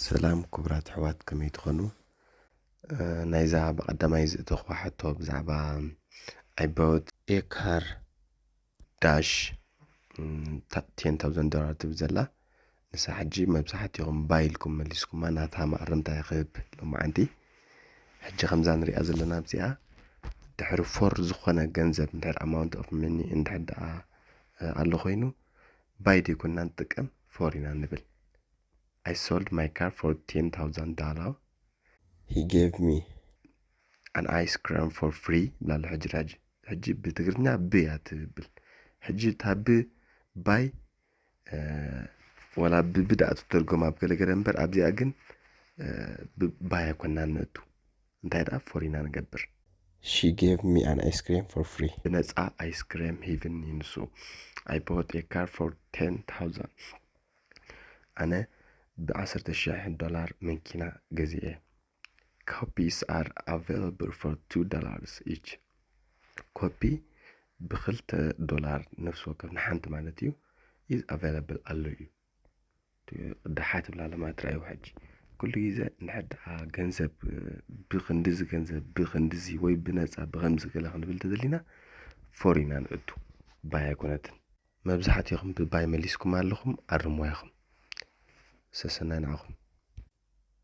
ሰላም ክቡራት ኣሕዋት፣ ከመይ ትኾኑ? ናይዛ ብቐዳማይ ዝእተኹዋ ሕቶ ብዛዕባ I bought a car dash ten thousand dollar ትብል ዘላ፣ ንሳ ሕጂ መብዛሕትኹም buy ኢልኩም መሊስኩማ፣ ናታ ማእረምታ ክህብ ሎማዓንቲ። ሕጂ ከምዛ ንሪኣ ዘለና ኣብዚኣ ድሕሪ for ዝኾነ ገንዘብ እንድሕር amount of money እንድሕር ደኣ ኣሎ ኮይኑ buy ደይኮንና ንጥቀም፣ for ኢና ንብል። I sold my car for ten thousand dollar. He gave me an ice cream for free ብላሎ። ሕጂ ሕጂ ብትግርኛ ብ እያ ትብል። ሕጂ እታ ብ buy ወላ ብብ ደኣ ትተርጎም ኣብ ገለገለ እምበር ኣብዚኣ ግን buy ኣይኮንና ንእቱ። እንታይ ደኣ for ኢና ንገብር። She gave me an ice cream for free. ብነጻ ice cream ሂብኒ ንሱ። I bought a car for ten thousand. ኣነ ብዓሰርተ ሽሕ ዶላር መኪና ገዚኤ። Copies are available for two dollars each. ኮፒ ብክልተ ዶላር ነፍሲ ወከፍ ንሓንቲ ማለት እዩ is available ኣሎ እዩ። ደሓ ትብላ ለማ ትረኣዩ። ሕጂ ኩሉ ግዜ እንድሕር ደኣ ገንዘብ ብክንድዚ ገንዘብ ብክንድዚ ወይ ብነፃ ብከምዚ ገለ ክንብል ተደሊና for ኢና ንእቱ። Buy ኣይኮነትን። መብዛሕትኹም ብ buy መሊስኩም ኣለኹም፣ ኣርምዋ ኢኹም። ሰሰናይ ንዓኹም።